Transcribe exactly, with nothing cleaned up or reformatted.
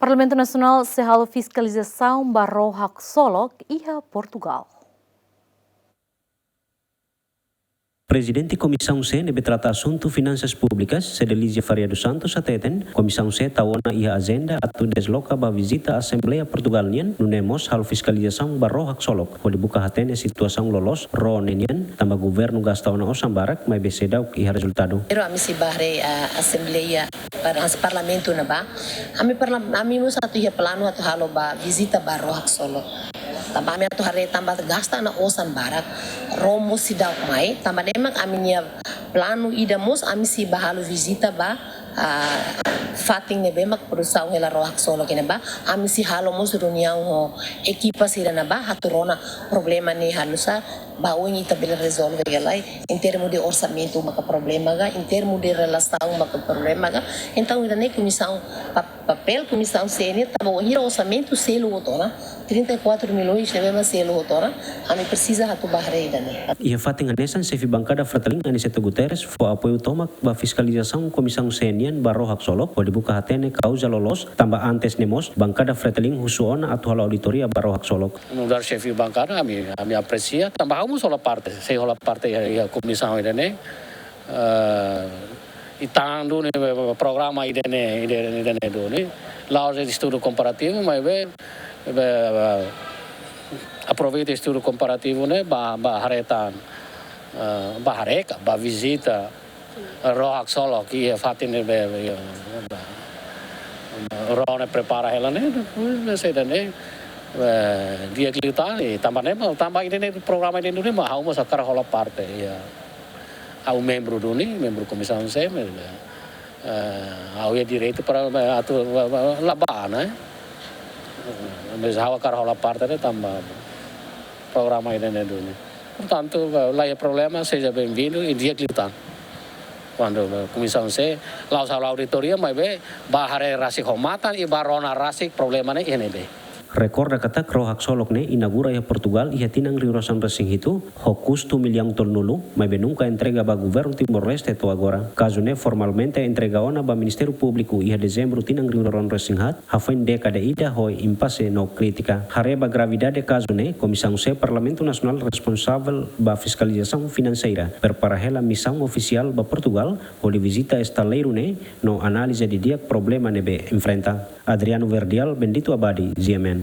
Parlamentu Nasionál sei halo fiskalizasaun ba ró haksolok iha Portugál. Prezidente Komisaun C ne'ebé trata asuntu finansas públikas, Cedelizia Faria dos Santos, hateten, Komisaun C tau ona iha ajenda atu desloka ba vizita Asembleia Portugál nian, nune'e mós halo fiskalizasaun ba ró haksolok, hodi buka hatene situasaun loloos ró ne'e nian, tanba governu gasta ona osan barak, maibé seidauk iha rezultadu. Pero ami sei bá haree, ah, Asembleia, par-, Parlamentu ne'ebá. Ami parla-, ami mós atu iha planu atu halo ba vizita ba ró haksolok. Tanba ami atu haree tanba gasta ona osan barak, ró mós seidauk mai, tanba ne'e mak ami-nia planu ida mós ami sei bá halo vizita ba, ah, fatin ne'ebé mak produsaun hela ró haksolok ne'ebá, ami sei halo mós reuniaun ho ekipa sira ne'ebá atu rona problema ne'e halo sá, ba oin ita bele rezolve ka lae, em termo de orsamentu maka problema ka, em termo de relasaun maka problema ka. Entaun, ida-ne'e komisaun, pa-, papél Komisaun C nian, tanba wainhira orsamentu selu hotu ona, trinta e quatro milhões ne'ebé mak selu hotu ona, ami presiza atu bá haree ida-ne'e. Iha fatin hanesan, xefe bankada Fretilin, Aniceto Guterres, fó apoiu tomak ba fiskalizasaun Komisaun C nian ba ró haksolok, hodi buka hatene kauza loloos, tanba antes ne'e mós, bankada Fretilin husu ona atu halo auditoria ba ró haksolok. Nu'udar xefe bankada, ami, ami apresia, tanba ha'u mós hola parte, sei hola parte iha, iha komisaun ida-ne'e. Eh, i tan duni programa ida-ne'e, ida-ne'e, ida-ne'e duni. La'ós estudu komparativu, maibé, be, be, aproveita estudu komparativu ne'e, bá, bá haree tan, eh, bá haree ka, bá vizita ró haksolok iha fatin ne'ebé, be, be, ró ne'e prepara hela ne'e, depois, be, saida ne'e, be, di'ak liután, i tanba ne'e, tanba ida-ne'e programa ida-ne'e duni, mak ha'u mós hakarak hola parte, iha. Ha'u membru duni, membru Komisaun C, mas, eh, ha'u iha direitu para, eh, atu, eh, eh, la bá, ne'e? Eh, mas ha'u hakarak hola parte ne'e tanba programa ida-ne'e duni. Portantu, eh, la iha problema, seja bem-vindo i di'ak liután. Kuandu, eh, Komisaun C, la'ós halo auditoria, maibé bá haree rasik ho matan i bá rona rasik problema ne'e iha ne'ebé. Rekorda katak ró haksolok ne'e inaugura iha Portugál iha tinan rihun ruasaan resin hitu, ho kustu millaun tolunulu, maibé nunka entrega ba governu Timor-Leste to'o agora. Kazu ne'e formalmente entrega ona ba Ministériu Públiku iha dezembru tinan rihun rua ruanulu resin haat, hafoin dékada ida ho impase no krítika. Haree ba gravidade kazu ne'e, Komisaun C Parlamentu Nasionál responsavel ba fiskalizasaun finanseira prepara hela misaun ofisiál ba Portugál, hodi vizita estaleiru ne'e no analiza didi'ak problema ne'ebé enfrenta. Adriano Verdial, Bendito Abadi, G M N.